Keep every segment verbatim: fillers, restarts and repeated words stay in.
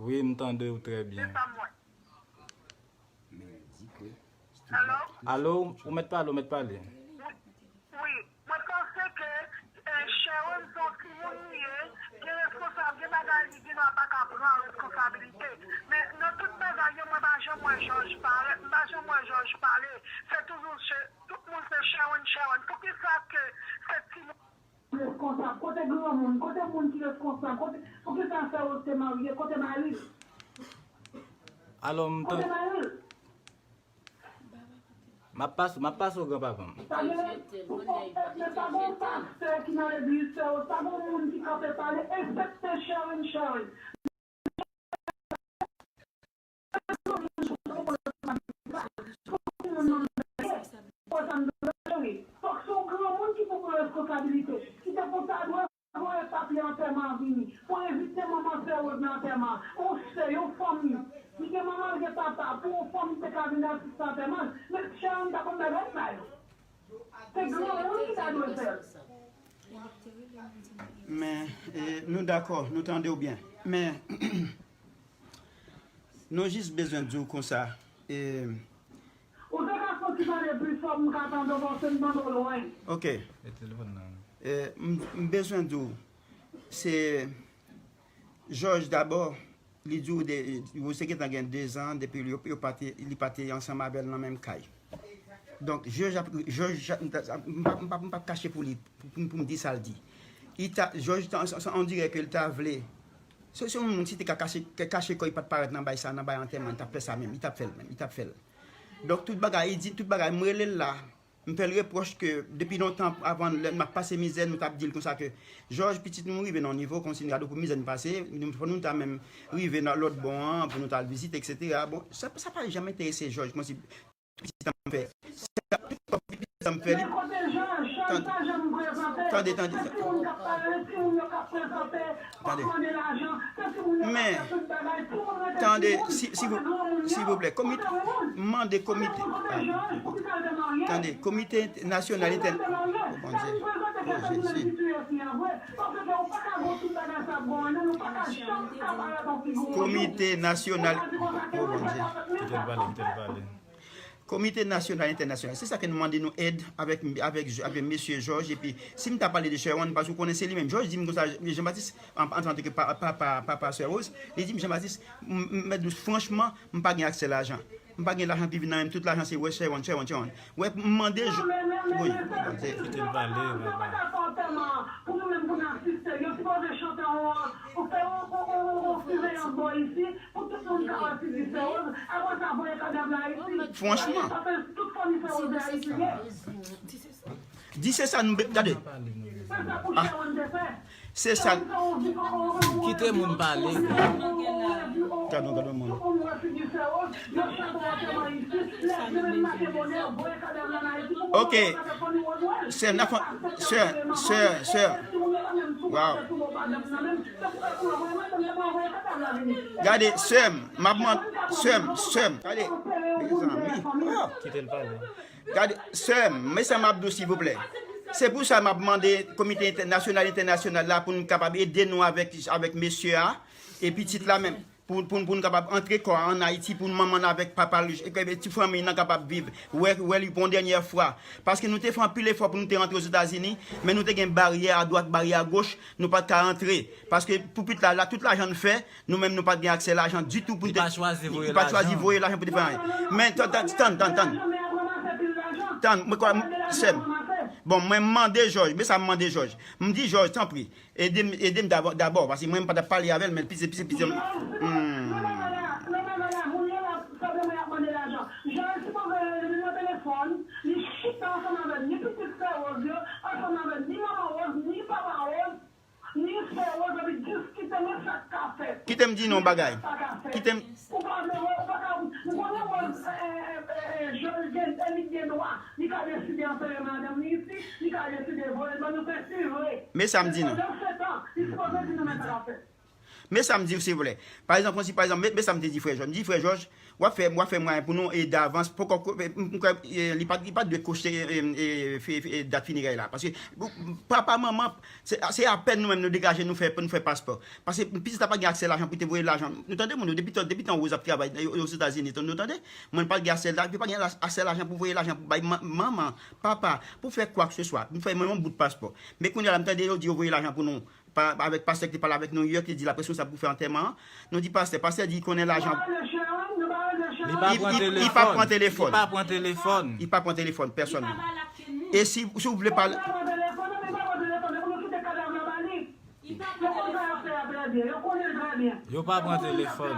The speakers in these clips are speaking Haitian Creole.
Wi, m tande w trè byen. Alo? Alo, ou mèt pale, ou mèt pale. Wi, mwen panse ke eh, Sharon se yon timoun li ye, gen responsab, gen bagay li gen dwa pa ka pran responsabilite. Men nan tout bagay yo, mwen pa janm wè Jòj pale, m pa janm wè Jòj pale. Se toujou se, tout moun se Sharon, Sharon. Poukisa ke se timoun. Responsab, kote granmoun, kote moun ki responsab, kote, poukisa sè Rose te marye, kote mari l? Alò, m Kote mari l? M ap pase, m ap pase w, granpapa m. Sa gen pou pastè, pa gen pastè ki nan legliz, sè Rose, pa gen moun ki kanpe pale, eksepte Sharon, Sharon. Fòk se yon granmoun ki pou pran responsabilite. Kite pou sa dwe voye papye antèman an vini. Pou envite manman sè Rose nan antèman an. Yon sè, yon fanmi. Li gen manman, li gen papa. Pou yon fanmi te ka vin asiste antèman l. Men Sharon pa konn bagay sa yo. Se granmoun ki ta dwe fè l. Men, eh, nou dakò, nou tande w byen. Men, nou jis bezwen di w konsa. Eh, Ou te ka soti pale pi fò pou m ka tande w, paske m tande w lwen. Ok. E telefòn nan. Eh, m, m bezwen di w, se Jòj dabò, li di w de, yo se gentan gen dezan depi yo, yo pa te, li pa te ansanm avè l nan menm kay. Donk, Jòj ap, Jòj, m p ap, m p ap, m p ap kache pou li, pou, pou, pou m di sa l di. Li ta, Jòj, ta, sa, sa, on dirè ke l ta vle. Se, se yon moun, si te ka kache, ka kache kò, li pa t parèt nan bay sa, nan bay antèman, li t ap fè sa menm, li t ap fè l menm, li t ap fè l. Donk, tout bagay, li di, tout bagay, m rele l la, m fè l repwòch ke depi lontan, avan, lè m ap pase mizè, nou t ap di l konsa ke, Jòj, pitit nou rive nan yon nivo, kòmsi n gade pou mizè n pase, nou, fò nou ta menm rive nan lòt bò an, pou nou ta al vizite, eksetera. Bon, sa, sa pa janm enterese Jòj, kòmsi pitit an m fè. Se tout kòm pitit an m fè li. Tande, tande, tande. Tande. Men, tande, si, si vou, silvouplè, komite, m mande komite, ah, tande, komite nasyonal entè, oh, Bondye, oh, Jezi. Komite nasyonal, oh, Bondye. Kite l pale, kite l pale. Komite nasyonal, entènasyonal. Se sa ke nou mande nou èd avèk, avèk, avèk mesye Jòj. Epi, si m ta pale de Sherwan, paske ou konnen se li menm. Jòj di m konsa, Jean Baptiste, an, an tan ke pa, pa, pa, papa sè Rose, li di m, Jean Baptiste, m, m, m, franchman, m pa gen aksè lajan. M pa gen lajan ki vin nan men m, tout lajan se wè Sherwan, Sherwan, Sherwan. Wè, m mande Jòj. Wi, wi, wi. Kite l pale, papa. Pou nou menm, pou n asiste, yo sipoze chante yon, pou fè yon, yon, yon, yon siveyans bò isi. Pou tout moun ka wè figi Sè Woz, apre sa voye kadav la Ayiti. Franchman. Paske tout fanmi Sè Woz de Ayiti ye. Di se sa nou be-, gade. Se sa pou Sè Woz te fè. Se sa. Kite moun pale. Gade, gade moun. Ok. Sè, n a fè, sè, sè, sè. Wow. Gade, sè m, m ap mande, sè m, sè m, gade, mezanmi, oh. Kite l pale. Gade, sè m, men sa m ap di w, silvouplè. Se pou sa m ap mande Komite Entè-, Nasyonal Entènasyonal la pou n kapab ede nou avèk, avèk mesye a e pitit la menm. Pou, pou, pou n kapab antre kò a ann Ayiti, pou manman l avèk papa l, e, e, ti fanmi nan kapab viv, wè, wè li pou yon dènyè fwa. Paske nou te fè anpil efò pou nou te rantre Ozetazini, men nou te gen baryè adwat, baryè agoch, nou pa t ka rantre. Paske pou pit la, la, tout lajan n fè, nou menm nou pa t gen aksè lajan ditou pou n te. Li pa chwazi voye lajan. Li pa chwazi voye lajan pou te fè anyen. Men, tann, tann, tann, tann, tann. Tann, mwen kwè, sè m. Bon, mwen m mande Jòj, men sa m mande Jòj. M di Jòj, tanpri, Ede m, ede m dabò, dabò, paske mwen m pa t ap pale avè l, men pise, pise, pise. Hmm. Kite m di nou yon bagay. Kite m. Ou pa vle wè, ou pa ka, m konnen wè, eh, eh, eh, eh, Jòj gen, eh, li gen dwa, li ka deside antere madanm li isi, li ka deside voye l ban nou, se vre. Men sa m di nou. Pandan se tan, li sipoze di nou men sa l ap fè. Men sa m di w, silvouplè. Pa egzanp, konsi, pa egzanp, men, men sa m te di frè Jòj. M di, frè Jòj, w ap fè, w ap fè mwayen pou nou e davans, poko, m, m kwè, e, li pa, li pa dwe koche, e, e, fe, fe, dat finerèy la. Paske, papa, manman, se, se apèn nou menm nou degaje, nou fè, nou fè paspò. Paske pitit la pa gen aksè lajan pou te voye lajan. Nou tande moun yo, depi tan, depi tan Rose ap travay, e, Ozetazini, nou tande? Mwen pa gen aksè la, pa gen la, aksè lajan pou voye lajan pou bay man-, manman, papa, pou fè kwa ke se swa. Nou fè mwen yon bout paspò. Men kounye a la, m tande yo di yo voye lajan pou nou. Pa, avèk pastè ki te pale avèk nou yè, ki di l ap responsab pou fè antèman an. Nou di pastè, pastè di li konnen lajan. Li pa pran telefòn. Li pa pran telefòn. Li pa pran telefòn, pèsòn. E si, si w vle pale. Yo pa pran telefòn.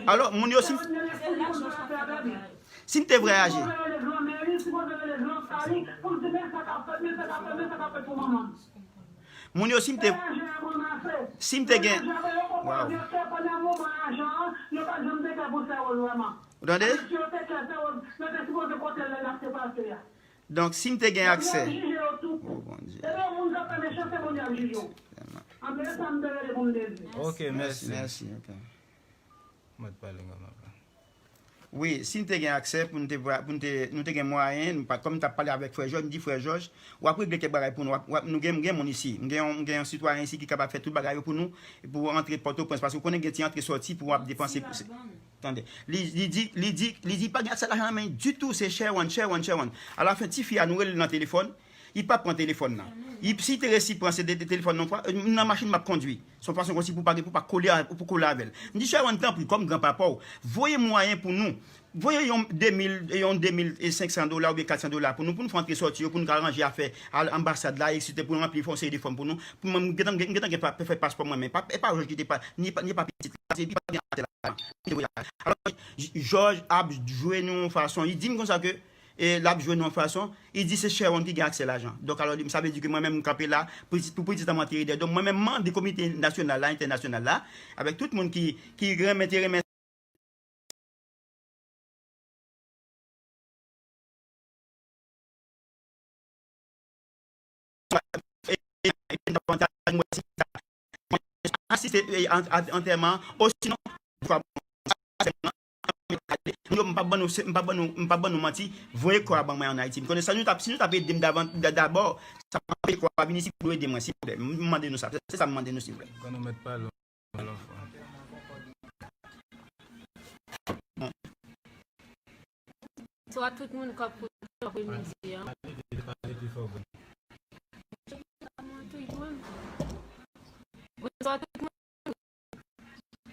Alò, moun yo si. Si m te vwayaje. Moun yo si m te. Si m te gen. Waw. Ou tande? Donk, si m te gen aksè. Oh, Bondye. Ok, mèsi. Mèsi, ok. Mèt pale, granpapa. Wi, si n te gen aksè pou n te, pou n te, nou te gen mwayen, nou pa, kòm m t ap pale avèk frè Jòj, m di, frè Jòj, w ap regle kèk bagay pou nou, w ap, w ap, nou gen, gen moun isi, m gen yon, m gen yon sitwayen isi ki kapab fè tout bagay yo pou nou, pou antre Pòtoprens, paske w konnen gen ti antre sòti pou w ap depanse. Tande. Li, li di, li di, li di pa gen aksè lajan nan men ditou, se Sherwan, Sherwan, Sherwan. Alafen, tifi a, nou rele l nan telefòn, li pa pran telefòn nan. Li, si li te resi pran se de, de telefòn nan fwa, nan machin m ap kondwi. Se yon fason konsi pou pa gen, pou pa kole a, pou kole avè l. M di, Sherwan, tanpri, kòm granpapa w, voye mwayen pou nou. Voye yon de mil, yon de mil senk san dola oubyen kat san dola pou nou, pou nou fè antre sòti yo, pou nou ka ranje afè al anbasad la, etsetera, pou nou ranpli fè yon seri de fòm pou nou. Pou mwen, m gentan, m gentan gen pa, fè paspò mwen, men pa, e pa Jòj ki te pa, ni pa, ni pa pitit la, se li pa gen aksè la. Alò, Jòj ap jwe nou yon fason, li di m konsa ke, e, l ap jwe nou yon fason, li di se Sherwan ki gen aksè lajan. Donk, alò, sa vle di ke mwen menm, m kanpe la, pou, pou pitit la, m antere dèyè. Donk, mwen menm, m mande komite nasyonal la, entènasyonal la, avèk tout moun ki, ki renmen, te renmen asiste, e, an-, an-, antèman, osinon, m p ap ban nou, m p ap ban nou, m p ap ban nou manti, voye kò a ban mwen ann Ayiti. M konnen sa nou t ap, si nou t ap ede m davan, da-, dabò, sa m ap voye kò a vin isi pou nou ede mwen, silvouplè. M mande nou sa, se sa m mande nou, silvouplè. Konnen w mèt pale. Bonswa tout moun k ap koute apremidi an. Bonswa tout moun.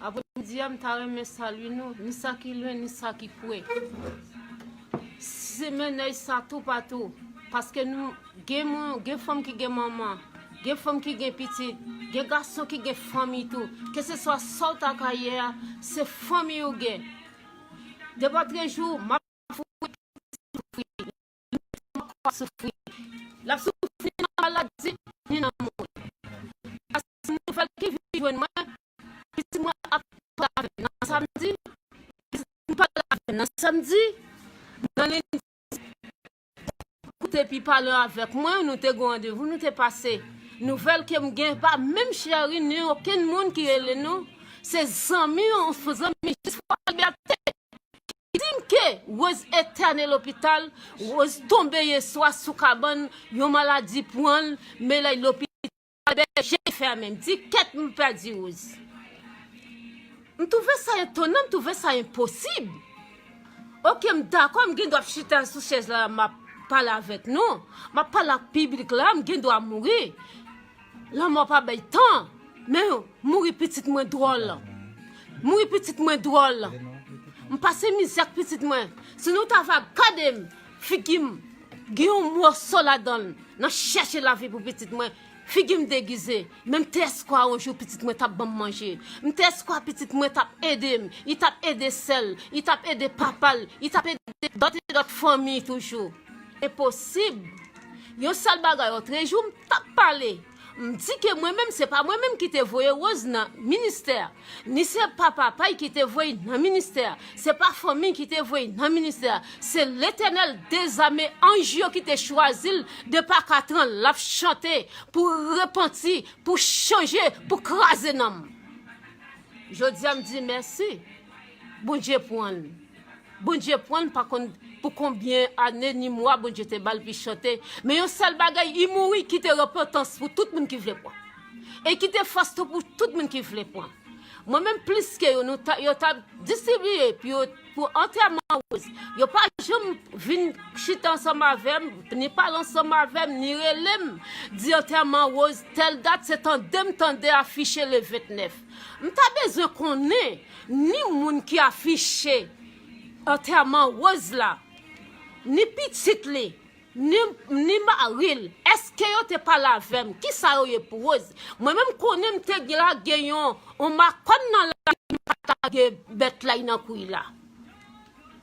Apremidi an, m ta renmen salye nou, ni sa ki lwen, ni sa ki pre. Semèn nèj sa toupatou, paske nou gen moun, gen fanm ki gen manman, gen fanm ki gen pitit, gen gason ki gen fanmi tou. Keseswa sa w ta ka ye a, se fanmi ou gen. Depi trè jou, m ap soufri, m ap soufri. L ap soufri nan maladi, ni nan mouri. Paske nouvèl ki vin jwenn mwen, pitit mwen ap pale avè m nan samdi, pitit mwen pale avè m nan samdi, nan lendi, koute epi pale avèk mwen, nou te gen randevou, nou te pase. Nouvèl ke m gen pa menm cheri, ni okenn moun ki rele nou, se zanmi, yon zanmi jis fwa libète. Di m ke Rose entène lopital, Rose tonbe yè swa sou kabann, yon maladi pran l, men lè lopital bèje fèmen. M di, kèt, m pèdi Rose. M twouve sa etonan, m twouve sa enposib. Oke, m dakò, m gen dwa ap chita sou chèz la, m ap pale avèk nou. M ap pale ak piblik la, m gen dwa mouri. Lanmò pa bay tan. Men mouri pitit mwen dwòl. Mouri pitit mwen dwòl. M pase mizè ak pitit mwen. Si nou ta va gade m, figi m, gen yon moso ladan l, nan chèche lavi pou pitit mwen. Figi m degize. Men m te espwa yon jou pitit mwen t ap ban m manje. M te espwa pitit mwen t ap ede m. Li t ap ede sè l. Li t ap ede papa l. Li t ap ede dòt e dòt fanmi toujou. Enposib. Yon sèl bagay, otrejou m t ap pale. m di ke mwen menm, se pa mwen menm ki te voye Rose nan ministè, ni se pa papa y ki te voye nan ministè, se pa fanmi ki te voye nan ministè, se Letènèl dezame anj yo ki te chwazi l de pa katran l ap chante pou repanti, pou chanje, pou kraze nanm. Jodi a m di mèsi. Bondye pran l. Bondye pran l, pa konn pou konbyen ane ni mwa Bondye te ba l pou l chante. Men yon sèl bagay, li mouri, kite repantans pou tout moun ki vle pran. E kite fòs tou pou tout moun ki vle pran. Mwen menm plis ke yo, nou ta, yo t ap distribiye pou yo, pou antèman Rose. Yo pa janm vin chita ansanm avè m, ni pale ansanm avè m, ni rele m, di antèman Rose, tèl dat, se tande m tande afiche le vennèf. M ta bezwen konnen ni moun ki afiche antèman Rose la, ni pitit li, ni, ni mari l, èske yo te pale avè m? Kisa yo ye pou Rose? Mwen menm konnen m te gen lage yon, yon makòn nan lari m pa t lage bèt la nan kwi la.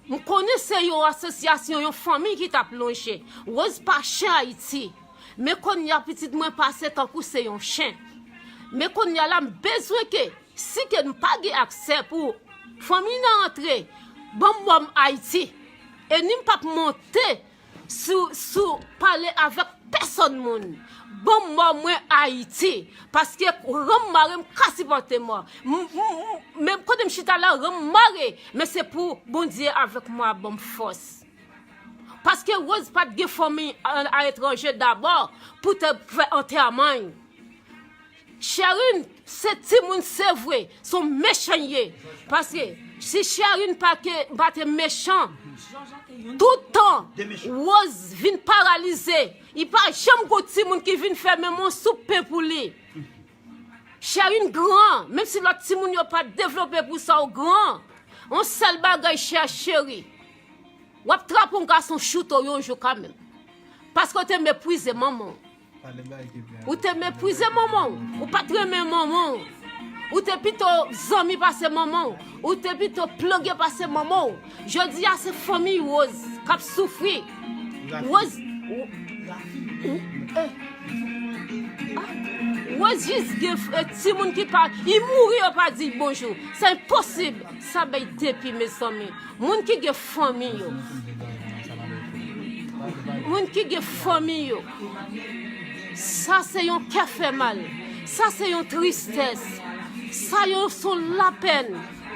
M konnen se yon asosyasyon, yon fanmi ki t ap lonje. Rose pa chen Ayiti. Men kounye a pitit mwen pase tankou se yon chen. Men kounye a la m bezwen ke, si ke m pa gen aksè pou fanmi nan antre, ban m mò m Ayiti. E ni m p ap monte sou, sou pale avèk pèsòn moun. Ban m mò mwen Ayiti. Paske ran m mare m ka sipòte mò. M, m, m, menm kote m chita la, ran m mare. Men se pou Bondye avèk mwen ap ban m fòs. Paske Rose pa t gen fanmi a, aletranje dabò pou te fè antèman l. Sherine, se timoun, se vre, se yon mechan l ye. Paske si Sherine pa ke, pa te mechan, tout tan Rose vin paralize. Li pa janm gon timoun ki vin fè menm yon soup pen pou li. Sherine gran, menm si lòt timoun yo pa devlope pou sa, ou gran. Yon sèl bagay, chè cheri. W ap trape yon gason choute w yon jou kanmenm. Paske w te meprize manman w. Ou te meprize manman w. Ou pa t renmen manman w. Ou te pito zanmi pase manman w. Ou te pito plonge pase manman w. Jodi a se fanmi Rose k ap soufri. Rose, w-, w-, eh. Ah, Rose jis gen f-, eh, timoun ki pa, li mouri yo pa di l bonjou. Se enposib. Sa bay depi, mezanmi. Moun ki gen fanmi yo. Moun ki gen fanmi yo. Sa se yon kè fè mal. Sa se yon tristès. Sa yon, se yon lapèn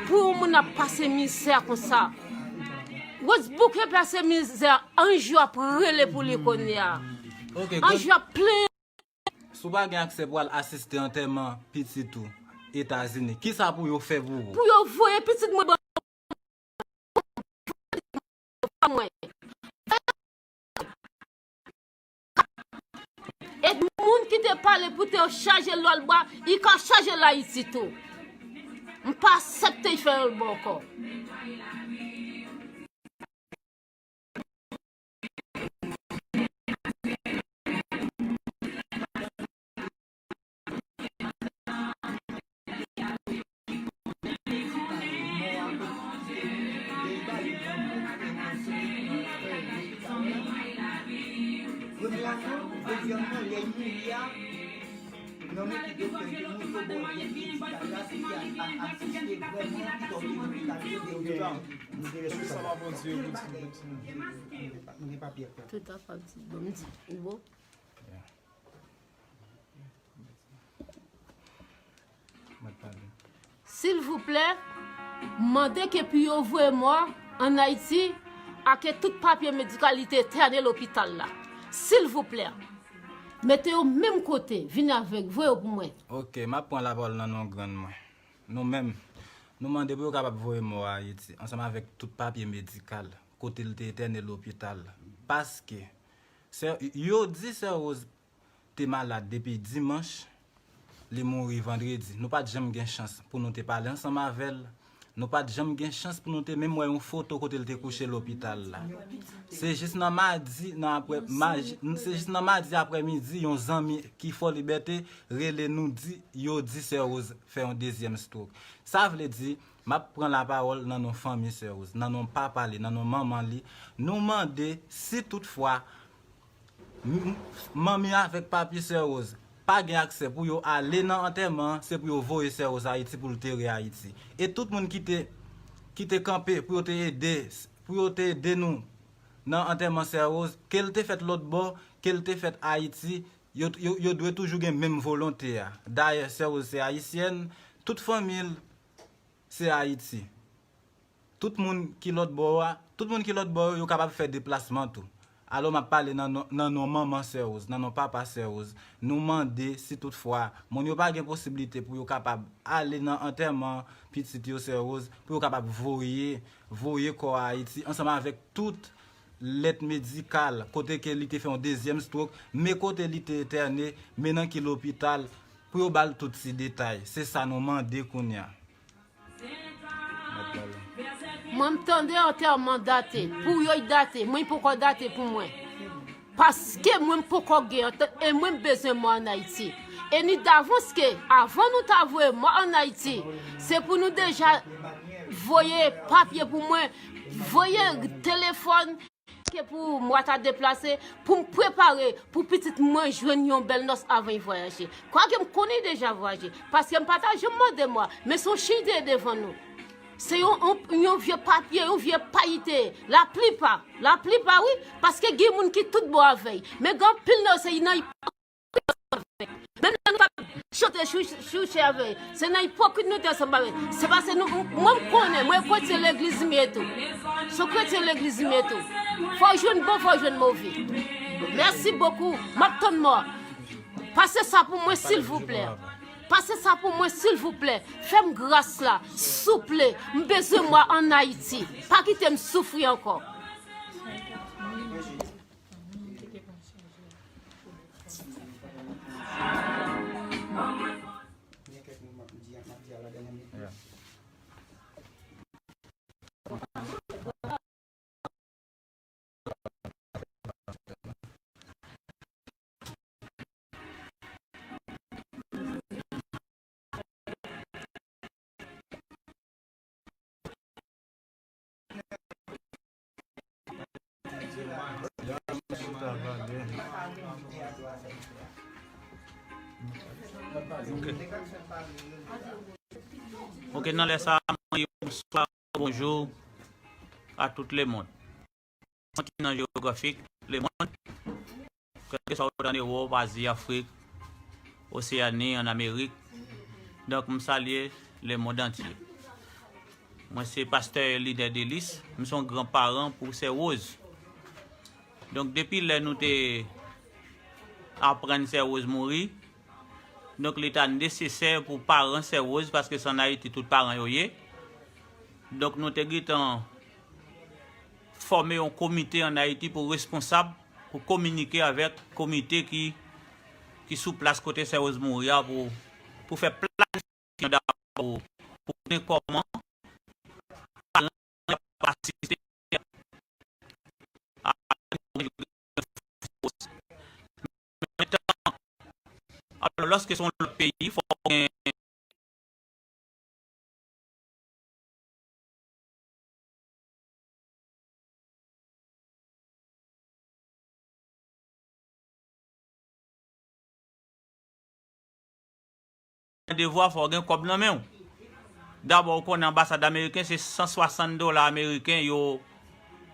pou yon moun ap pase mizè konsa. Rose bouke pase mizè, anj yo ap rele pou li kounye a. Ok, anj yo ap plenyen. Si w pa gen aksè pou w al asiste antèman pitit ou Etazini, kisa pou yo fè pou ou? Pou yo voye pitit mwen ban mwen. E moun ki te pale pou te chaje lòl bwa, li ka chaje l Ayiti tou. M pa aksepte l fè lòl bwa ankò. Premyèman, dezyèmman, lè l mouri a, nan men ki doktè l te montre bò l gen medikal la, se te al, al asiste vrèman doktè medikal yo, doktè yo. Tout ap ap di, bon, m di, bon. Silvouplè, mande ke pou yo voye mò an Ayiti, ake tout papye medikal li te etène lopital la. Silvouplè, mete yo menm kote, vin avèk, voye yo pou mwen. Ok, m ap pran lapawòl nan non grann mwen. Nou menm, nou mande pou yo kapab voye mò a Ayiti, ansanm avèk tout papye medikal, kote l te etène lopital. Paske, sè, yo di sè Rose te malad depi dimanch, li mouri vandredi. Nou pa t janm gen chans pou nou te pale ansanm avè l. Nou pa t janm gen chans pou nou te menm wè yon foto kote l te kouche lopital la. Se jis nan madi, nan aprè, maj-, se jis nan madi aprèmidi, yon zanmi ki Fò Libète rele nou di, yo di sè Rose fè yon dezyèm stroke. Sa vle di, m ap pran lapawòl nan non fanmi sè Rose, nan non papa li, nan non manman li. Nou mande si toutfwa M-, m-, manmi avèk papi sè Rose pa gen aksè pou yo ale nan antèman, se pou yo voye Sè Rose Ayiti pou l tere Ayiti. E tout moun ki te, ki te kanpe pou yo te ede, pou yo te ede nou nan antèman Sè Rose, ke l te fèt lòt bò, ke l te fèt Ayiti, yo, yo, yo dwe toujou gen menm volonte a. Dayè, Sè Rose se ayisyèn, tout fanmi l se Ayiti. Tout moun ki lòt bò a, tout moun ki lòt bò yo, yo kapab fè deplasman tou. Alò, m ap pale nan non, nan non manman Sè Rose, nan non papa Sè Rose. Nou mande si toutfwa moun yo pa gen posiblite pou yo kapab ale nan antèman pitit yo Sè Rose, pou yo kapab voye, voye kò a Ayiti ansanm avèk tout lèt medikal, kote ke li te fè yon dezyèm stroke, men kote li te entène, men nan ki lopital, pou yo ba l tout ti detay. Se sa nou mande kounye a. Mwen m tande antèman date, pou yo y date, mwen poko date pou mwen. Paske mwen m poko gen antan, e mwen m bezwen mò ann Ayiti. E ni davans ke, avan nou ta voye mò ann Ayiti, se pou nou deja voye papye pou mwen, voye telefòn, ke pou mwa ta deplase, pou m prepare, pou pitit mwen jwenn yon bèl nòs avan y vwayaje. Kwake m konnen y deja vwayaje, paske m pa ta janm mande mwa, men se yon cheny te ye devan nou. Se yon, yon, yon vye papye, yon vye pay te ye. Laplipa, laplipa wi, paske gen moun ki tout bon avè y. Men gen anpil nan yo se nan Menm lè nou t ap chante chouchè avè l, se nan ipokrit nou te ansanm avè l. Se paske nou, mwen m konnen, mwen kretyen legliz m ye tou. Se yon kretyen legliz m ye tou. Fò w jwenn bon, fò w jwenn move. Mèsi bokou. M ap tann mò. Pase sa pou mwen silvouplè. Pase sa pou mwen silvouplè. Fè m gras la, souple. M bezwen mò ann Ayiti. Pa kite m soufri ankò. Ok, nan lè sa a, mwen di bonswa, bonjou a tout lemonn. Kontinan jewografik, lemonn, kèlkeswa ou t ann Ewòp, Azi, Afrik, Oseyani, ann Amerik. Donk, m salye lemonn antye. Mwen se pastè Leader Delis, m se yon gran paran pou Sè Rose. Donk, depi lè nou te aprann Sè Rose mouri, donk, li ta nesesè pou paran Sè Rose, paske se ann Ayiti tout paran yo ye. Donk, nou te gentan fòme yon komite ann Ayiti pou responsab, pou kominike avèk komite ki, ki sou plas kote Sè Rose mouri a, pou, pou fè planifye dabò, pou konnen kòman paran yo ap asiste a. Alò, lòske se yon lòt peyi, fò gen randevou a, fò w gen kòb nan men w. Dabò, ou konnen anbasad ameriken se san swasant dola ameriken yo,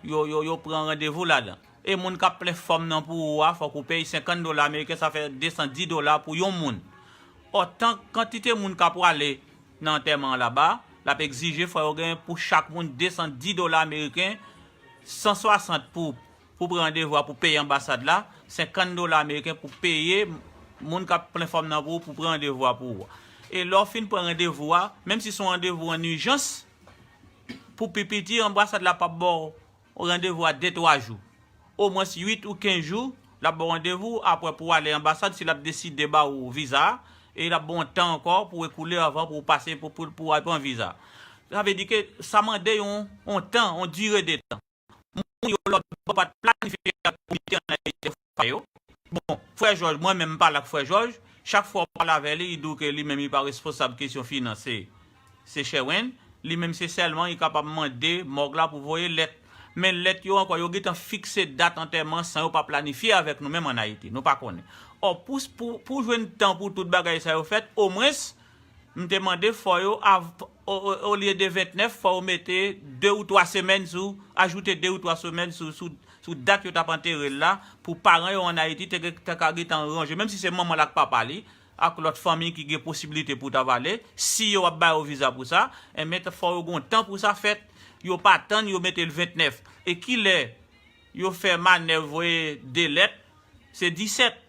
yo, yo, yo pran randevou ladan. E moun k ap plen fòm nan pou ou a, fòk ou peye senkant dola ameriken, sa fè de san dis dola pou yon moun. Ò, tan kantite moun k ap prale nan antèman an laba, l ap egzije fò yo gen pou chak moun de san dis dola ameriken, san swasant pou, pou pran randevou a pou peye anbasad la, senkant dola ameriken pou peye moun k ap plen fòm nan pou ou pou pran randevou a pou ou. E lè w fin pran randevou a, menm si se yon randevou an ijans, pou pi piti, anbasad la p ap ba w randevou a de twa jou. Omwens uit ou kenz jou, l ap ba w randevou, apre pou w ale anbasad, si l ap deside ba ou viza a, e l ap ba w yon tan ankò pou w ekoule anvan pou w pase, pou, pou, pou w al pran viza. Sa vle di ke sa mande yon, yon tan, yon dire de tan. Moun yo lòt bò pa t planifye ak komite ann Ayiti fè yo. Bon, frè Jòj, mwen menm m pale ak frè Jòj, chak fwa w pale avè li, li di w ke li menm li pa responsab kesyon finans, se, se Sherwin. Li menm se sèlman li kapab mande mòg la pou voye lèt. Men lèt yo ankò, yo gentan fikse dat antèman san yo pa planifye avèk nou menm ann Ayiti. Nou pa konnen. Ò, pou, pou, pou jwenn tan pou tout bagay sa yo fèt, omwens, m te mande fò yo, av-, o, o, olye de ventnèf, fò yo mete de ou twa semèn sou, ajoute de ou twa semèn sou, sou, sou dat yo t ap antere l la, pou paran yo ann Ayiti te, te ka gentan ranje, menm si se manman l ak papa li, ak lòt fanmi ki gen posiblite pou ta va ale, si yo ap ba yo viza pou sa, enben, fò yo gen tan pou sa fèt, yo pa tann, yo mete l ventnèf. E kilè yo fè manèv voye de lèt, se disèt.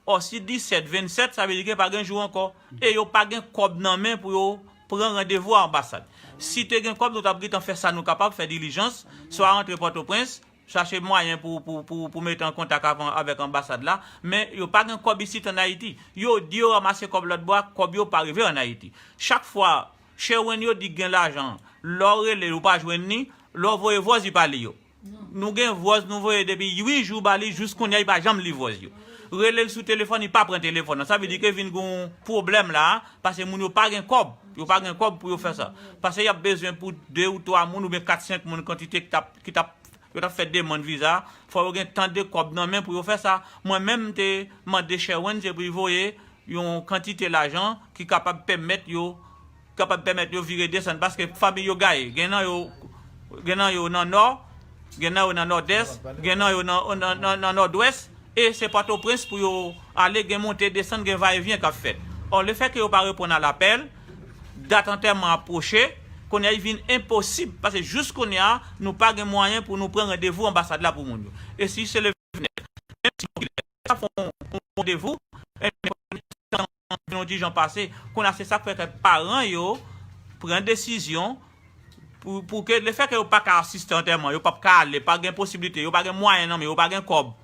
Ò, si disèt, vennsèt, sa vle di ke pa gen jou ankò. E yo pa gen kòb nan men pou yo pran randevou a anbasad. Si te gen kòb, nou t ap gentan fè sa nou kapab, fè dilijans, swa rantre Pòtoprens, chache mwayen pou, pou, pou, pou mete an kontak avan, avèk anbasad la. Men yo pa gen kòb isit ann Ayiti. Yo di yo ranmase kòb lòt bò a, kòb yo pa rive ann Ayiti. Chak fwa, Sherwin yo di gen lajan, lè w rele l, ou pa jwenn li, lè w voye vòz, li pa li yo. Nou gen vòz nou voye depi uit jou ba li, jis kounye a li pa janm li vòz yo. Rele l sou telefòn, li pa pran telefòn nan. Sa vle di ke vin gen yon pwoblèm la, paske moun yo pa gen kòb. Yo pa gen kòb pou yo fè sa. Paske y ap bezwen pou de ou twa moun oubyen kat, senk moun kantite ki t ap, ki t ap, yo t ap fè demann viza. Fò yo gen tan de kòb nan men pou yo fè sa. Mwen menm, m te mande Sherwin, se pou l voye yon kantite lajan ki kapab pèmèt yo, kapab pèmèt yo vire desann, paske fanmi yo gaye. Gen nan yo, gen nan yo nan Nò, gen nan yo nan Nòdès, gen nan yo nan, nan, nan, nan Nòdwès, e se Pòtoprens pou yo ale, gen monte desann, gen vayevyen k ap fèt. Ò, lefètke yo pa reponn a lapèl, dat antèman an pwoche, kounye a, li vin enposib, paske jis kounye a, nou pa gen mwayen pou nou pran randevou anbasad la pou moun yo. E si se le vennèf, menm si nou gentan fè yon, yon randevou, enben, yon ti jan pase. Kounye a, se sa k fè ke paran yo pran desizyon pou, pou ke, lefètke yo pa ka asiste antèman, yo p ap ka ale, pa gen posiblite, yo pa gen mwayen nan men yo, pa gen kòb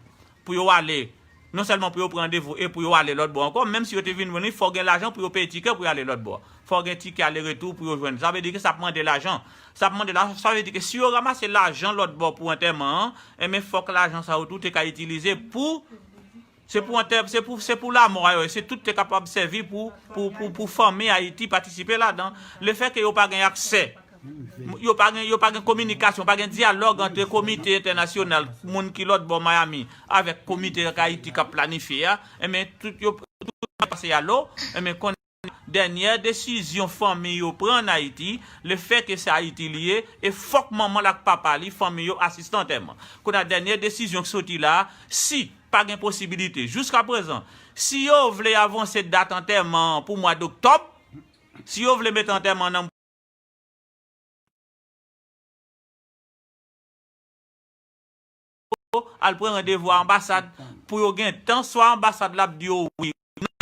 pou yo ale, non sèlman pou yo pran randevou e pou yo ale lòt bò ankò, menm si yo te vin jwenn li, fò gen lajan pou yo peye tikè pou yo ale lòt bò. Fò gen tikè ale retou pou yo jwenn. Sa vle di ke sa ap mande lajan. Sa ap mande lajan, sa vle di ke si yo ranmase lajan lòt bò pou antèman an, enben fòk lajan sa yo tou te ka itilize pou, se pou antè-, se pou, se pou lamò a yo, se tout te kapab sèvi pou, pou, pou, pou fanmi Ayiti patisipe ladan. Lefètke yo pa gen aksè, yo pa gen, yo pa gen kominikasyon, pa gen dyalòg ant komite entènasyonal, moun ki lòt bò Miami, avèk komite Ayiti k ap planifye a, enben tout yo, tout pase a lo, enben konnen dènyè desizyon fanmi yo pran ann Ayiti, lefètke se Ayiti li ye, e fòk manman l ak papa li, fanmi yo asiste antèman. Kounye a, dènyè desizyon k soti la, si pa gen posibilite, jiskaprezan, si yo vle avanse dat antèman an pou mwa doktòb, si yo vle mete antèman an nan al pran randevou a anbasad pou yo gen tan, swa anbasad la ap di yo wi,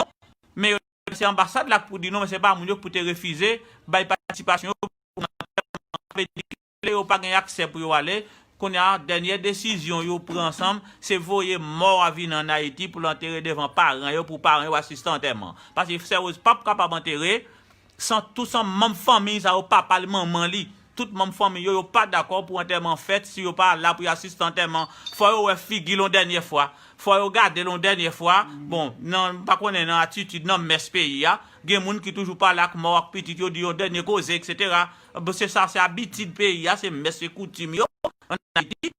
non, men yo, se anbasad la k pou di non, men se pa moun yo k pou te refize bay patisipasyon yo pou nan antèman an. Sa vle di ke lè yo pa gen aksè pou yo ale, kounye a, dènyè desizyon yo pran ansanm, se voye mò a vin ann Ayiti pou l antere devan paran yo, pou paran yo asiste antèman. Paske Sè Woz p ap kapab antere san, tou san manm fanmi sa yo, papa l, manman li, tout manm fanmi yo, yo pa dakò pou antèman fèt si yo pa la pou yo asiste antèman. Fò yo wè figi l yon dènyè fwa. Fò yo gade l yon dènyè fwa. Bon, nan, m pa konnen nan atitid, nan mès peyi a, gen moun ki toujou pale ak mò ak pitit yo, di yon dènye koze, etsetera. Bon, se sa, se abitid peyi a, se mès, se koutim yo ann Ayiti.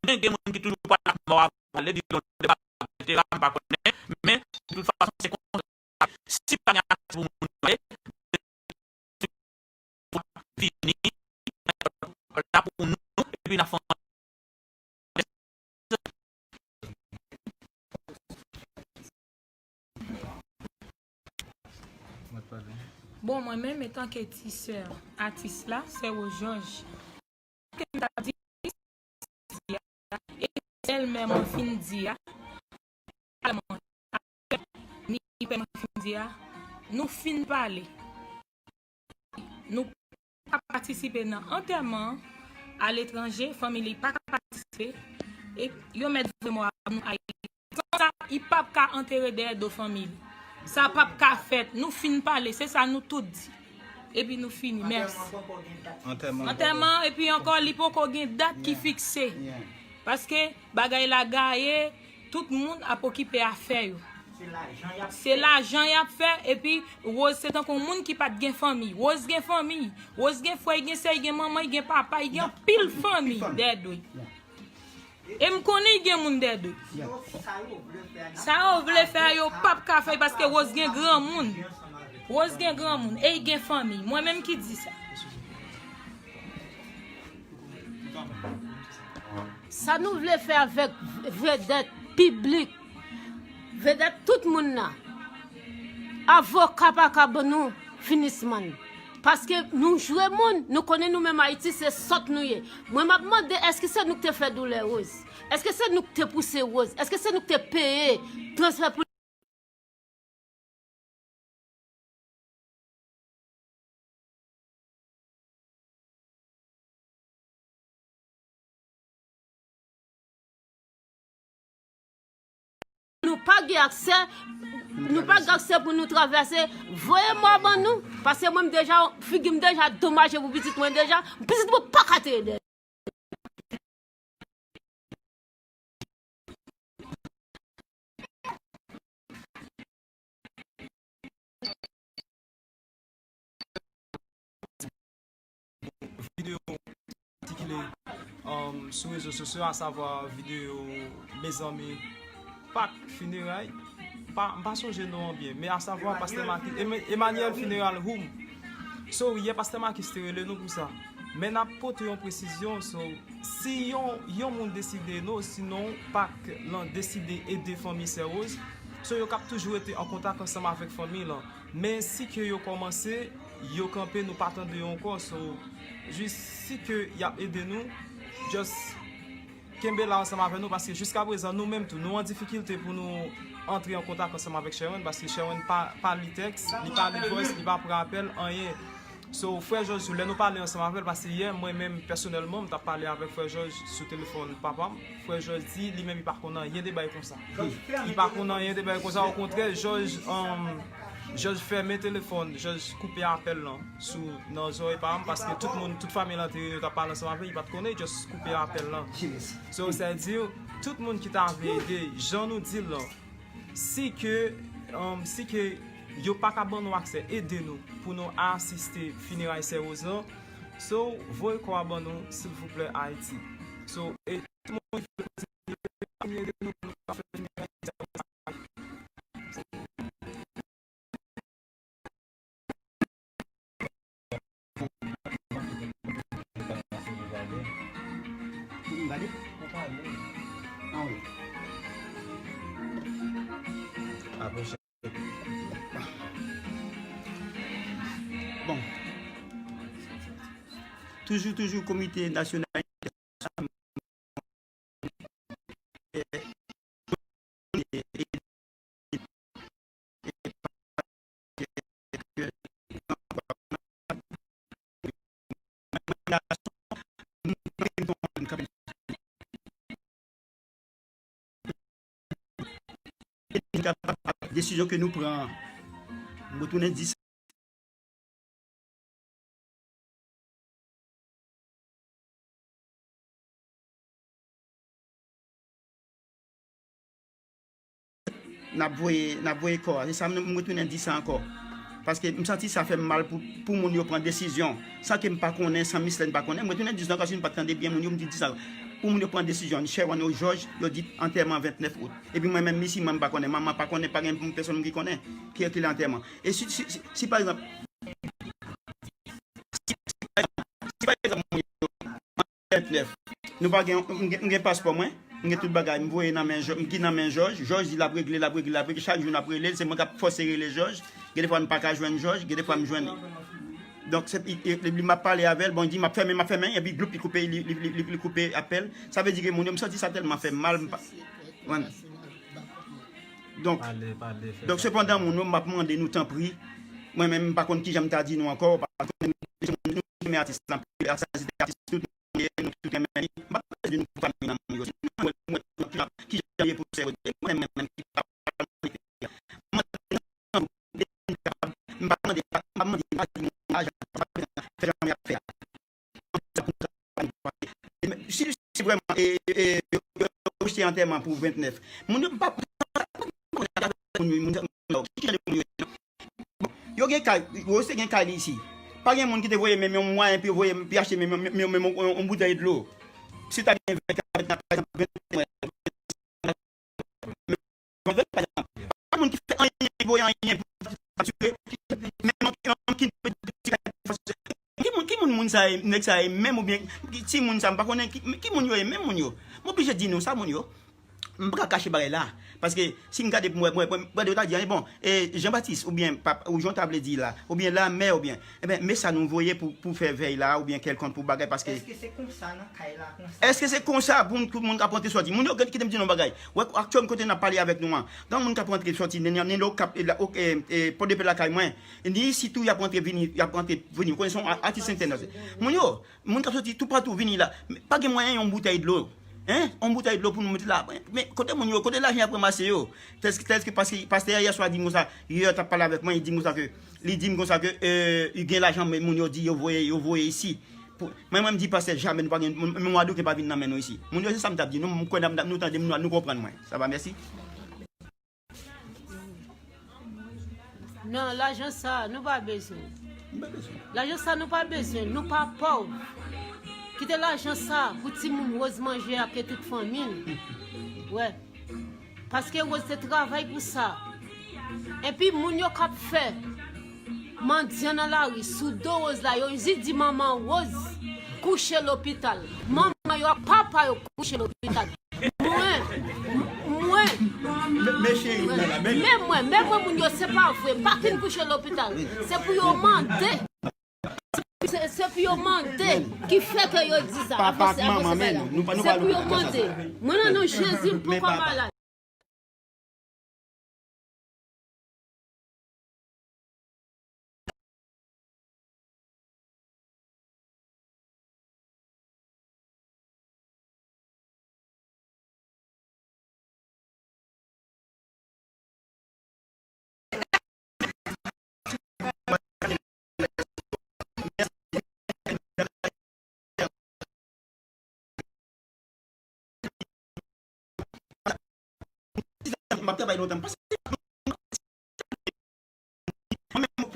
Men gen moun ki toujou pale ak mò a, pale, di yon dènye bagay, etsetera, m pa konnen. Men, de tout fason, se konsa. Si pa gen aksè pou moun yo ale, vini la pou nou, epi n a fè yon Bon, mwen menm, etanke ti sè atis la, Sè Rose Georges, ke m ta di, e sèl mè mwen fin di a, ni pè mwen fin di a, nou fin pale. Nou pa ka patisipe nan antèman an aletranje, fanmi li pa ka patisipe, e yo mèt voye mò a nou Ayiti. Konsa, li p ap ka antere dèyè do fanmi li. Sa p ap ka fèt. Nou fin pale, se sa nou tout di. Epi nou fini. Mèsi. Antèman, epi ankò, li poko gen dat ki fikse. Paske bagay la gaye, tout moun ap okipe afè yo. Se lajan y ap fè, epi Rose se tankou yon moun ki pa t gen fanmi. Rose gen fanmi. Rose gen frè, li gen sè, li gen manman, li gen papa, li gen anpil fanmi dèyè do l. E m konnen y gen moun dèyè do. Sa yo vle fè a, yo p ap ka fè l paske Rose gen granmoun. Rose gen granmoun e y gen fanmi. Mwen menm ki di sa. Sa nou vle fè avèk vedèt piblik, vedèt tout moun nan, avoka pa ka ban nou finisman. Paske nou jwe moun, nou konnen nou menm Ayiti se sòt nou ye. Mwen m ap mande, èske se nou k te fè doulè Rose? Èske se nou k te pouse Rose? Èske se nou k te peye transfè pou Nou pa gen aksè, nou pa gen aksè pou nou travèse. Voye mò ban nou, paske mwen m deja, figi m deja domaje pou pitit mwen deja, pitit mwen pa ka te ede. Videyo sikile, um, sou rezo sosyo, asavwa videyo mezanmi Pak, fineray, pa, m pa sonje non an byen, men asavwa Pastè Maki, Ema-, Emmanuel Funeral Home. So, yè Pastè Makis te rele nou pou sa. Men n ap pote yon presizyon, so, si yon, yon moun deside, non, sinon Pak lan deside ede fanmi Sè Rose, so, yo k ap toujou rete an kontak ansanm avèk fanmi lan. Men si ke yo kòmanse, yo kanpe, nou pa tande yo ankò, so, jis si ke y ap ede nou, just kenbe la ansanm avè nou, paske jiskaprezan, nou menm tou, nou an difikilte pou nou antre an kontak ansanm avèk Sherwin, paske Sherwin pa, pa li tèks, li pa li voice, li pa pran apèl, anyen. So, frè Jòj tou, lè nou pale ansanm avè l, paske yè, mwen menm, pèsonèlman, m t ap pale avèk frè Jòj sou telefòn papa m. Frè Jòj di, li menm, li pa konn anyen de bagay konsa. Li pa konn anyen de bagay konsa, okontrè, Jòj, um, Jòj fèmen telefòn, Jòj koupe apèl lan sou, nan zòrèy pa m, paske tout moun, tout fanmi lan te, yo t ap pale ansanm avè l, li pa t konnen, just koupe apèl lan. So, sa di, tout moun ki ta vle ede, jan nou di l lan, si ke, um, si ke yo pa ka ban nou aksè, ede nou pou nou asiste fineray Sè Rose lan. So, voye kò a ban nou, silvouplè, Ayiti. So, e tout moun ki vle kontinye, kontinye ede nou pou nou ka fè fineray Sè Rose. Pou m gade? Ah wi. Bon. Toujou, toujou, Komite Nasyonal Desizyon ke nou pran, mwen tounen di sa. N ap voye, n ap voye kò a. Se sa m, m retounen di sa ankò. Paske m santi sa fè m mal pou, pou moun yo pran desizyon. San ke m pa konnen, san Mislèn pa konnen. M retounen di sa ankò, si nou pa t tande byen moun yo, m di, di sa. Pou moun yo pran desizyon, Sherwin ou Jòj, yo di antèman ventnèf out. Epi mwen menm, misi, mwen m pa konnen. Manman pa konnen, pa gen pèsonn ki konnen ki, ki lè antèman. E si, si, si, si pa egzanp, si, si pa egzanp, si pa egzanp, mwen, ventnèf, nou pa gen, m gen, m gen paspò mwen, m gen tout bagay, m voye nan men Jò-, m ki nan men Jòj, Jòj di l ap regle, l ap regle, l ap regle, chak jou n ap rele l, se mwen k ap fòse rele Jòj, gen defwa m pa ka jwenn Jòj, gen defwa m jwenn li. Donk, se, i, i, li, m ap pale avè l, bon, li di, m ap fèmen, m ap fèmen, epi gloup, li koupe, li, li, li, li, li koupe apèl. Sa vle di ke moun yo, m santi sa tèlman fè m mal, m pa, Donk, donk sepandan, moun yo, m ap mande nou tanpri, mwen menm, m pa konn kijan m ta di nou ankò, paske nou, nou renmen atis lan, atis, atis, tout moun ye, nou tout renmen li. M pa bezwen di nou pou fanmi nan moun yo, si nou wè, nou wè, nou wè kijan, kijan ye pou sè yo, mwen menm, menm, ki pa, m pa mande, m pa mande, m pa mande, m pa di moun ajan, m pa bezwen fè jan m ap fè a. Si, si vrèman, e, e, yo, yo rejte antèman pou ventnèf, moun yo pa, moun yo, moun yo, ki jan de moun yo ye? Bon, yo gen kay, yo se gen kay li isi. Pa gen moun ki te voye menm yon mwayen pou yo voye, pou yo achte menm, menm, menm, menm yon, yon boutèy dlo. Si ta gen ventnèf, Ki moun, ki moun moun sa ye, nèg sa ye menm oubyen ki, ti moun sa, m pa konnen ki, ki moun yo ye, menm moun yo. M oblije di nou sa, moun yo. M pa ka kache bagay la. Paske si m gade pou mwen, mwen, mwen, mwen, yo ta di, bon, e, Jean Baptiste, oubyen pap, ou jan w ta vle di la, oubyen lamè, oubyen, ebyen, men sa nou voye pou, pou fè vèy la, oubyen kèlkonk pou bagay, paske Èske se konsa nan kay la, konsa? Èske se konsa pou tout moun k ap rantre sòti? Moun yo, kite m di nou bagay. Wè, aktyèlman, kote n ap pale avèk nou an, gen moun k ap rantre sòti, nan, nan, nan, k ap, e, la, ok, e, e, Pòdepè lakay mwen, ni sitou y ap rantre vini, y ap rantre vini, ou konnen se yon a-, atis entènasyonal. Moun yo, moun k ap sòti toupatou vini la. Pa gen mwayen yon boutèy dlo. Hein? Yon boutèy dlo pou nou mete la. Men kote moun yo, kote lajan y ap ranmase yo? Tèlske, tèlske paske pastè yè swa di m konsa, yè t ap pale avèk mwen, li di m konsa ke, li di m konsa ke, euh, li gen lajan, men moun yo di yo voye, yo voye isi. Pou, mwen, mwen m di pastè jamè nou pa gen, men mwa doke pa vin nan men nou isi. Moun yo se sa m t ap di nou, m kwè n ap, nou tande m, nou, nou konprann mwen. Sa va, mèsi. Non, lajan sa a, nou pa bezwen. Nou pa bezwen. Lajan sa a, nou pa bezwen. Nou pa pòv. Kite lajan sa a pou timoun Rose manje ak tout fanmi l. Wè. Paske Rose te travay pou sa. Epi moun yo k ap fè mandyan nan lari sou do Rose la, yo jis di manman Rose kouche lopital. Manman yo ak papa yo kouche lopital. Mwen, mwen, men, men cheri, men la, men, men mwen, men mwen, moun yo, se pa vre, m pa fin kouche lopital. Se pou yo mande. Se, se pou yo mande ki fè ke yo di sa. Papa ak manman, men nou, nou pa, nou pa lopital konsa. Se pou yo mande. Mwen, nan non Jezi, m poko malad. M ap travay lontan. M pase mwen menm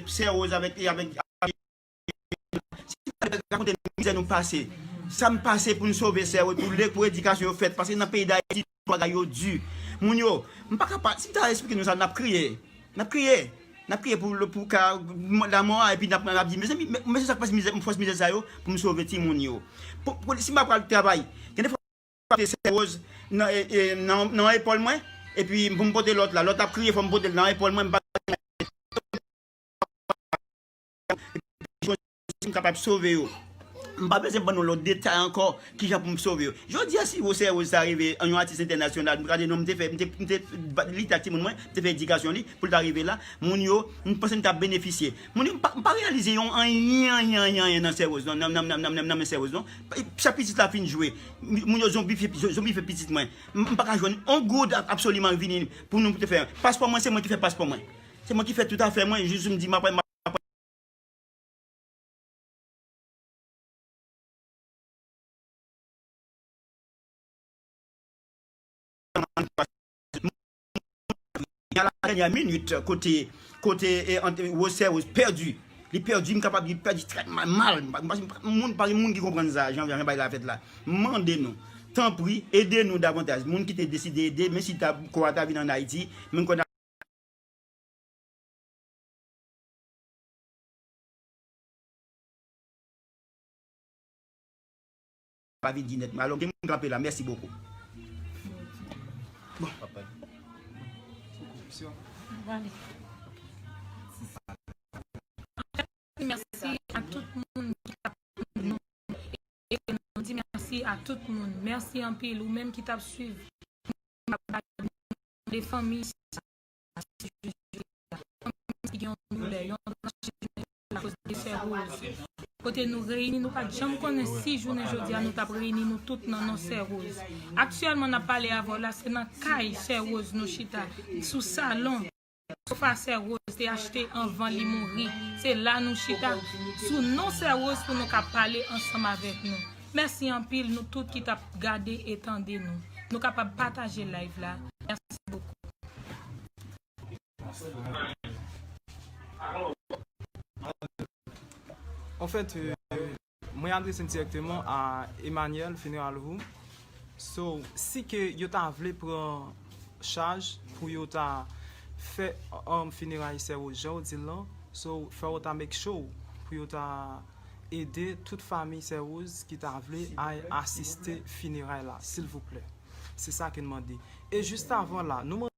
pou sè Rose avèk, avèk, rakonte mizè nou pase. Sa m pase pou n sove sè Rose, pou lè, pou edikasyon yo fèt. Paske nan peyi Dayiti, bagay yo di. Moun yo, m pa ka pa, si m ta esplike nou sa, n ap kriye. N ap kriye. N ap kriye pou, pou ka, lanmò a, epi n ap, n ap di, mezanmi, men, men se sa k fòs mizè, fòs mizè sa yo, pou m sove timoun yo. Pou, pou, si m pa pral travay, gen de fwa, m ap sè Rose nan, e, e, nan, nan epòl mwen, epi pou m pote lòt la, lòt ap kriye, fò m pote l nan epòl mwen, m pa si m kapab sove yo. M pa bezwen ban nou lòt detay ankò, kijan pou m sove yo. Jodi a, si Rose, Rose sa rive, yon atis entènasyonal, m gade non, m te fè, m te, m te ba, li te ak timoun mwen, m te fè edikasyon li, pou l ta rive la, moun yo, m panse m t ap benefisye. Moun yo, m pa, m pa reyalize yon anyen, anyen, anyen, anyen nan sè Rose, non, nan, nan men sè Rose, non. Sa pitit la fin jwe, moun yo zonbifye, zonbifye pitit mwen. M, m pa ka jwenn yon goud ap, absoliman vini pou nou te fè. Paspò mwen, se mwen ki fè paspò mwen. Se mwen ki fè tout afè mwen, jis m di, m ap, m ap a la dènyè minit, kote, kote, e, ant, Rose, Rose pèdi. Li pèdi, m kapab di pèdi trè mal, mal. M pa, m pa, moun, pa gen moun ki konprann sa, jan, jan bagay la fèt la. M mande nou, tanpri, ede nou davantaj. Moun ki te deside ede, menm si ta, kò a ta vin ann Ayiti, men m kwè n ap pa vin di nèt. Alò, gen moun kanpe la. Mèsi bokou. Bon. Mèsi a tout moun ki t ap suiv nou. E nou di mèsi a tout moun. Mèsi anpil, ou menm ki t ap suiv. De fanmi sa, fanmi ki gen yon doulè, yon tranche akoz de sè Rose. Kote nou reyini, nou pa t janm konnen si jounen jodi a nou t ap reyini nou tout nan non sè Rose. Aktyèlman, n ap pale avè w la, se nan kay sè Rose nou chita, sou salon, sofa sè Rose te achte anvan li mouri. Se la nou chita, sou non sè Rose, pou nou ka pale ansanm avèk nou. Mèsi anpil, nou tout ki t ap gade e tande nou. Nou kapab pataje live la. Mèsi bokou. Anfèt, euh, mwen adrese m dirèkteman a Emmanuel Funeral Home. So, si ke yo ta vle pran chaj pou yo ta fè um, fineray Sè Rose jan w di l lan. So, fò w ta make sure pou yo ta ede tout fanmi Sè Rose ki ta vle al asiste fineray la, silvouplè. Se sa ke n mande. E jis avan la, nou mande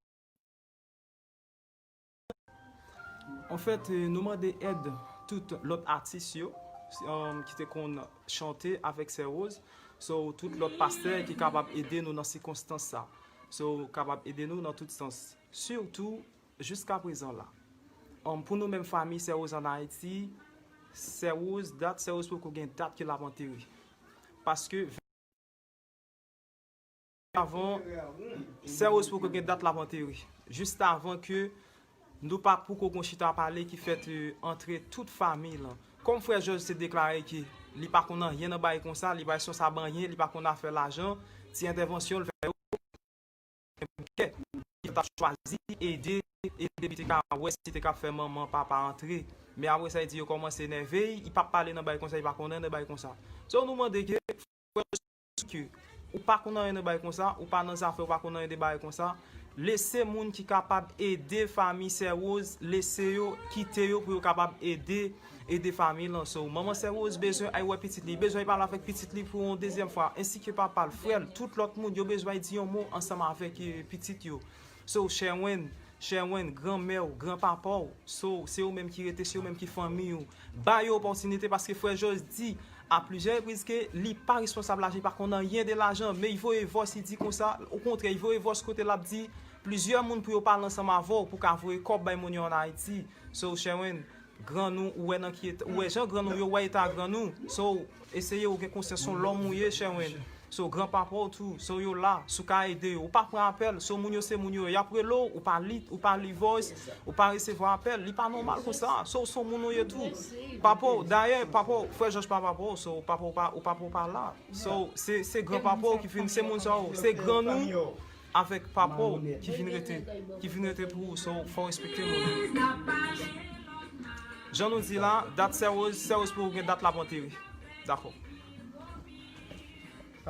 Anfèt, eh, nou mande èd tout lòt atis yo, um, ki te konn chante avèk Sè Rose. So, tout lòt pastè ki kapab ede nou nan sikonstans sa. So, kapab ede nou nan tout sans. Sitou, jiska prezan la. Um, pou nou menm fanmi Sè Rose ann Ayiti, Sè Rose, dat Sè Rose poko gen dat ke l ap antere. Paske avan, Sè Rose poko gen dat l ap antere. Jis avan ke nou pa poko gon chita pale ki fèt, eh, antre tout fanmi lan. Kòm frè Jòj te deklare ke li pa konn anyen nan bagay konsa, li pa responsablman anyen, li pa konn afè lajan, ti entèvansyon l fè yo, kè, li ta chwazi ede, ede, li te ka wè si te ka fè manman, papa antre. Men apre sa, li di yo kòmanse enève, li p ap pale nan bagay konsa, li pa konn anyen nan bagay konsa. So, nou mande ke frè Jòj ke ou pa konn anyen de bagay konsa, ou pa nan zafè, ou pa konn anyen de bagay konsa, lese moun ki kapab ede fanmi Sè Rose, lese yo, kite yo pou yo kapab ede, ede fanmi lan. So, manman Sè Rose bezwen al wè pitit li, bezwen pale avèk pitit li pou yon dezyèm fwa, ensi ke papa l, frè l, tout lòt moun, yo bezwen di yon mo ansanm avèk, eh, pitit yo. So, Sherwin, Sherwin, granmè w, granpapa w, so, se yo menm ki rete, se yo menm ki fanmi w. Ba yo opòtinite paske frè Jòj di a plizyè repriz ke li pa responsab lajan, li pa konn anyen de lajan, men li voye vòs, li di konsa, okontrè, li voye vòs kote l ap di plizyè moun pou yo pale ansanm avè w, pou ka voye kòb bay moun yo ann Ayiti. So, Sherwin, grann ou, ou wè nan ki eta, ou wè jan grann ou, yo wè eta grann ou. So, eseye ou gen konsyans, se yon lòm ou ye, Sherwin. So, granpapa w tou, so, yo la, si w ka ede yo. Ou pa pran apèl, so, moun yo se moun yo ye. Y ap rele w, ou pa li, ou pa li voice, ou pa resevwa apèl. Li pa nòmal konsa. So, se yon moun ou ye tou. Papa w, dayè, papa w, frè Jòj pa papa w, so, papa w pa, ou papa w pa la. So, se, se granpapa w ki vin, se moun sa yo, se grann ou avèk papa w ki vin rete, ki vin rete pou ou, so, fò w respekte moun. Jan nou di la, dat Sè Rose, Sè Rose poko gen dat l ap antere. Dakò.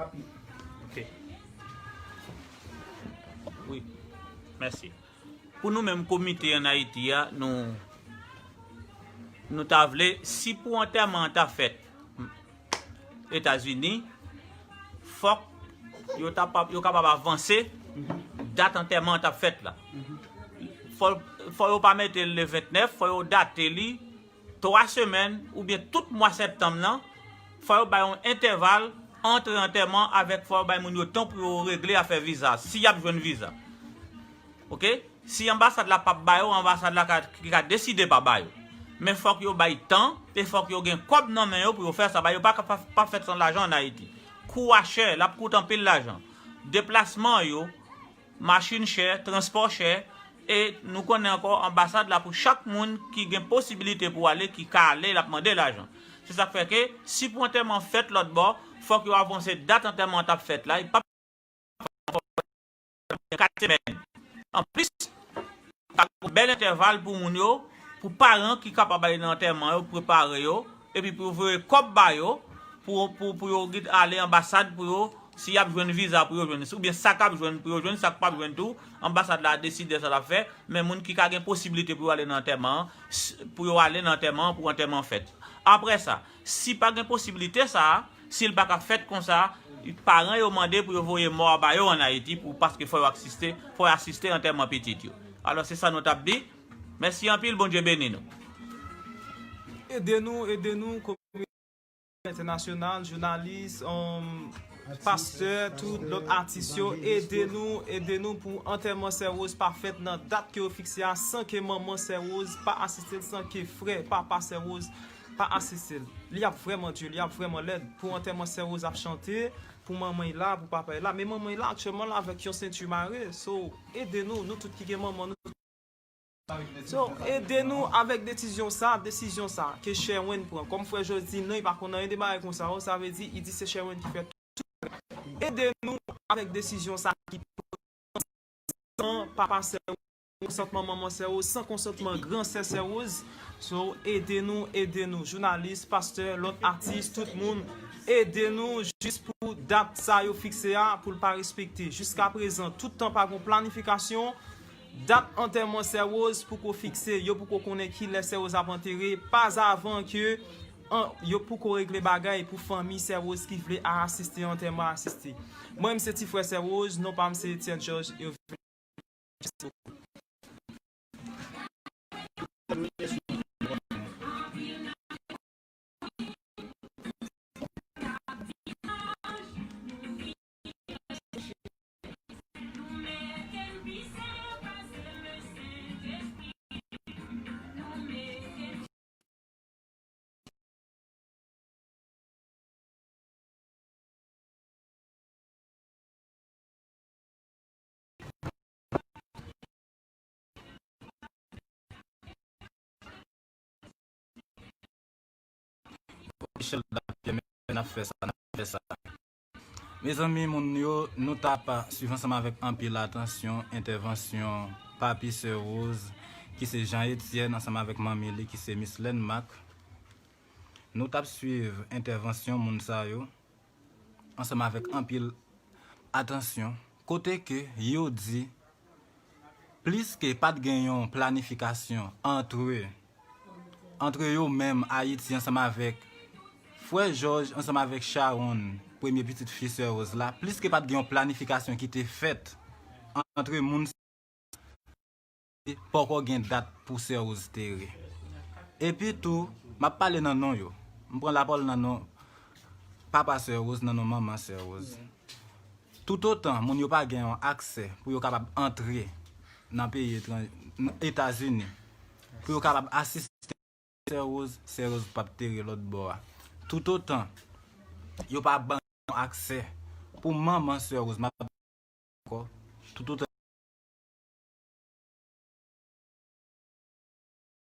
Ok. Wi. Mèsi. Pou nou menm komite ann Ayiti a, nou, nou ta vle, si pou antèman an ta fèt Etazini, fòk yo, ta, yo kapab avanse dat antèman an t ap fèt la. Fò, fò yo pa mete l le vennèf, fò yo date li twa semèn oubyen tout mwa septanm nan, fò yo bay yon entèval ant antèman avèk fò yo bay moun yo tan pou yo regle afè viza, si y ap jwenn viza. Ok? Si anbasad la p ap ba yo, anbasad la ka, ki ka deside pa ba yo. Men fòk yo bay tan, e fòk yo gen kòb nan men yo pou yo fè sa. Bagay yo pa ka pa, pa fèt san lajan ann Ayiti. Kou a chè, l ap koute anpil lajan. Deplasman yo, machin chè, transpò chè, e nou konnen ankò anbasad la pou chak moun ki gen posibilite pou ale, ki ka ale, l ap mande lajan. Se sa k fè ke, si pou antèman fèt lòt bò, fòk yo avanse dat antèman an t ap fèt la, e p ap kat semèn. Anplis, sa gon bèl entèval pou moun yo, pou paran ki kapab ale nan antèman yo, prepare yo, epi pou yo voye kòb ba yo, pou, pou, pou yo gid ale anbasad pou yo, si y ap jwenn viza pou yo jwenn, oubyen sa k ap jwenn pou yo jwenn, sa k p ap jwenn tou, anbasad la deside sa l ap fè, men moun ki ka gen posiblite pou yo ale nan antèman an, s-, pou yo ale nan antèman an, pou antèman an fèt. Apre sa, si pa gen posiblite sa a, si l pa ka fèt konsa, paran yo mande pou yo voye mò a ba yo ann Ayiti pou, paske fò yo asiste, fò yo asiste antèman pitit yo. Alò, se sa nou t ap di. Mèsi anpil, Bondye beni nou. Ede nou, ede nou, kominote entènasyonal, jounalis, um, pastè, tout lòt atis yo, ede nou, ede nou pou antèman Sè Rose pa fèt nan dat ke yo fikse a, san ke manman Sè Rose pa asiste l, san ke frè, papa Sè Rose pa asiste l. Li ap vrèman di, li ap vrèman lèd. Pou antèman Sè Rose ap chante, pou manman y la, pou papa y la. Men manman y la aktyèlman la avèk yon senti mare. So, ede nou, nou tout ki gen manman, nou So, ede nou avèk desizyon sa, desizyon sa ke Sherwin pran. Kòm frè Jòj di, non, li pa konn anyen de bagay konsa, sa vle di, li di se Sherwin ki fè tout. Ede nou avèk desizyon sa ki pran san papa Sè Rose, san konsantman manman Sè Rose, san konsantman gran sè Sè Rose. So, ede nou, ede nou, jounalis, pastè, lòt atis, tout moun, ede nou jis pou dat sa yo fikse a, pou l pa respekte. Jiska prezan, tout tan pa gon planifikasyon, Dat antèman Sè Rose poko fikse, yo poko konnen kilè Sè Rose ap antere, pa avan ke an, yo poko regle bagay pou fanmi Sè Rose ki vle a asiste antèman asiste. Mwen, m se ti frè Sè Rose, non pa m se Etienne Georges Hervé. Michel Dapyè, men n ap fè sa, n ap fè sa. Mezanmi, moun yo, nou t ap swiv ansanm avèk anpil atansyon entèvansyon Papi Sè Rose, ki se Jean Etienne, ansanm avèk manmi li, ki se Miss Lenmac. Nou t ap swiv entèvansyon moun sa yo ansanm avèk anpil atansyon, kote ke yo di, pliske pa t gen yon planifikasyon antre, antre yo menm Ayiti ansanm avèk frè Jòj ansanm avèk Sharon, premye pitit fi Sè Rose la, pliske pa t gen yon planifikasyon ki te fèt antre moun poko gen dat pou Sè Rose tere. Epi tou, m ap pale nan non yo. M pran lapawòl nan non papa Sè Rose, nan non manman Sè Rose. Toutotan moun yo pa gen yon aksè pou yo kapab antre nan peyi etran-, Etazini, pou yo kapab asiste Sè Rose, Sè Rose p ap tere lòt bò a. Toutotan yo pa ban yon aksè pou manman Sè Rose, m ap ankò, toutotan